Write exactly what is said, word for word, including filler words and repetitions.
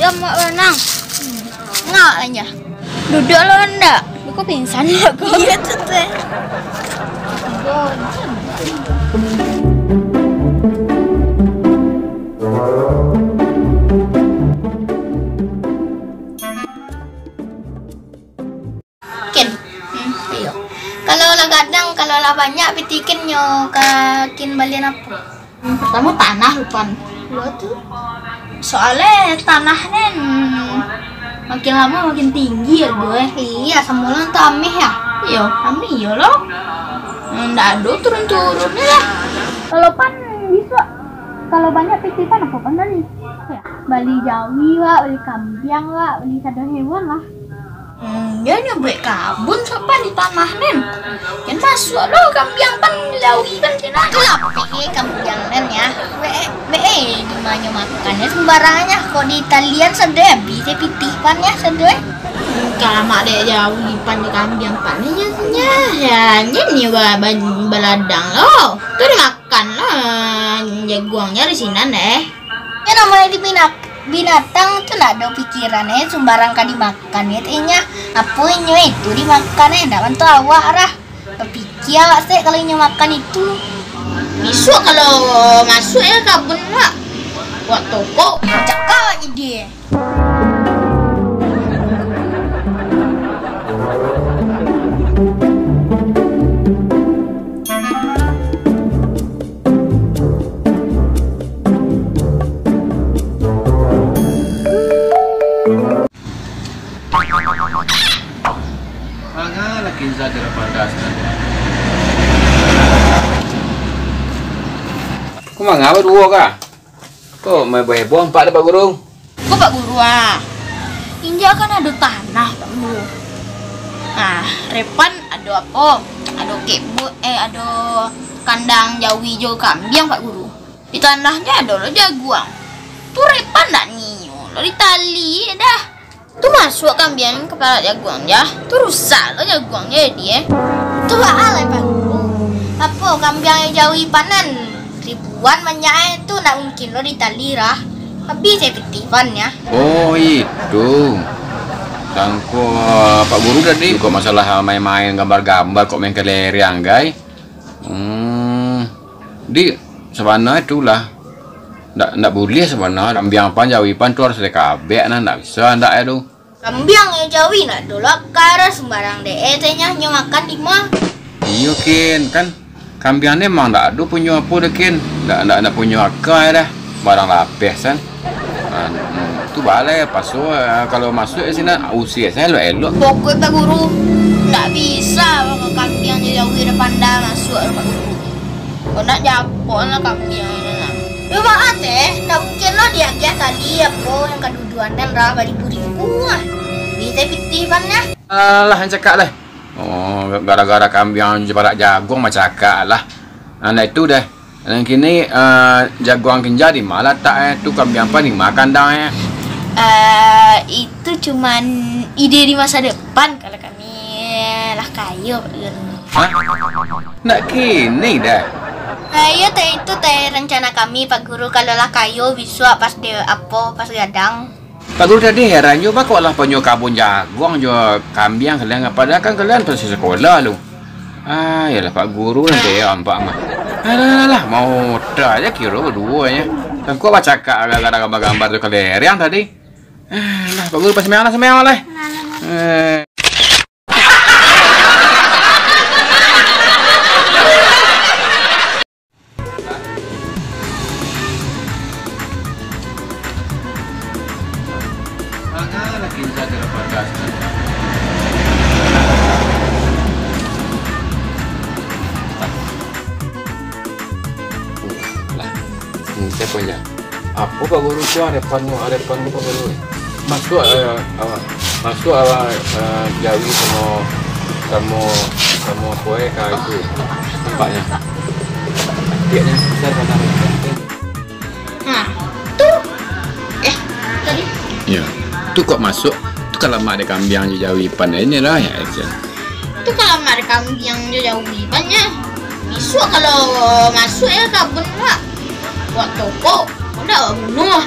Yo, Mak Banang. Ngak aja. Duduk lo ndak? Kok pingsan lo kok? Iyo, tu, tu. Kin. Hmm, iyo. Kalau lah gadang, kalau lah banyak pitih Kin, nyo ka Kin balian apo? Hmm, partamo tanah, Pan. Iyo tu. Soalnyo tanah ni, hmm, makin lamo makin tinggi hargo, eh. Iyo, samo lah tu ameh, yo? Iyo, ameh iyo lo. Hmm, ndak ado turun-turunnyo lah. Kalau Pan bisuak, kalau banyak pitih Pan, apo Pan bali? Yo, bali jawi, wak, bali kambiang, wak, bali sado hewan lah. Hmm, yo nyo buek kabun sopan di tanah nen. Jan masuak lo kambiang Pan, jawi Pan sinan. Itulah, eh, kambiang nen yo. Be, be, eh, di ma nyo makan yo sumbarang aja. Kok di talian sado abih se pitih Pan yo sado, eh. Hmm, kalamak dek jawi Pan di kambiang Pan ni nyo, nyo, yo, nyo ni ba-, ba-, baladang lo. Tu dimakan lah jaguangnyo di sinan, eh. Yo namonyo di bina-, binatang tu ndak ado pikiran, eh, sumbarang ka dimakan, eh, inyo. Apo inyo itu dimakan, eh, ndak bantu awak lah. Bapikia awak sek kalau inyo makan itu. Bisuak kalau masuak yo kabun awak, buek tokok. Cakak awak jadi, eh. Manga lah kinsa kira padas kan. Ko manga baduo ka? Ko main heboh-heboh nampak dek Pak Guru? Ko Pak Guru ah. Injak kan ado tanah, Pak Guru. Nah, Repan ado apo? Ado kebun, eh, ado kandang jawi jo kambiang, Pak Guru. Di tanahnyo ado lo jaguang. Tu Repan ndak nio lo ditali dah. Tu masuak kambiang ka parak jaguang, jah. Tu rusak lo jaguang jadi, eh. Tu baa lai, Pak Guru? Apo kambiang jo jawi Pan nan ribuan banyak, eh, tu ndak mungkin lo ditali lah. Abih se pitih Pan yo. Oh, itu. Sangko, ah, Pak Guru tadi kok masalah main-main gambar-gambar, kok main kelereng, gai. Hmm. Di, sabananyo itulah. Ndak, ndak buliah sabananyo. Kambiang Pan, jawi Pan tu harus dikabek nah, ndak bisa ndak yo tu. Kambiang jo jawi ndak ado lo akai, sumbarang dek eh, teh nyo makan di ma. Iyo, Kin, kan kambiang ni emang ndak ado punyo apo doh, Kin. Ndak, ndak, ndak punyo akai dah. Barang lapeh san. Ah, hmm, tu balai paso, ah, kalau masuak di sinan, ah, usia sajo elok-elok. Pokok Pak Guru, ndak bisa kambiang jo jawi Repan ndak masuak, Pak Guru. Kok ndak japok lah kambiang ni lah. Yo baa teh, ndak mungkin lo diagiah tali apo nan kaduduan nan lah baribu-ribu ah. Bisa pitih Pan yo. Alah, jan cakak lah. Oh, gara-gara kambiang jo parak jaguang bacakak lah. Nah, ndak itu deh. Nan kini, eh, jaguang kinja di ma latak, eh? Tu kambiang Pan di ma kandang, eh? Eh, itu cuman ide di masa depan kalau kami lah kayo, Pak Guru. Hah? Ndak kini deh. Eh, iyo teh, itu teh rencana kami, Pak Guru, kalau lah kayo bisuak pas de-, apo, pas gadang. Pak Guru tadi heran juo, baa kok lah punyo kabun jaguang jo kambiang kalian, padahal kan kalian masih sekolah lu. Ah, iyolah Pak Guru nanti yo nampak mah. Alah, alah, alah, mau ota aja kiro baduo nyo. Kan kok bacakak gara-gara gambar-gambar tu kelereng tadi. Alah, Pak Guru, pas semayang lah, semayang lah. Eh. Lah, hmm, telepon je. Apo Pak Guru tu, ado panu, ado panu Pak Guru, eh? Masuak, eh, awak, masuak awak, eh, jawi samo, samo, samo apo, eh, ka itu. Nampaknyo. Tiaknyo besar, batang. Nah, tu. Eh, tadi. Yo, tu kok masuak, tu kan lamak dek kambiang jo jawi Pan ini lah, yo, itu. Tu kan lamak dek kambiang jo jawi Pan, yo. Bisuak kalau masuak, yo, kabun awak. Buek tokok, ndak awak bunuah.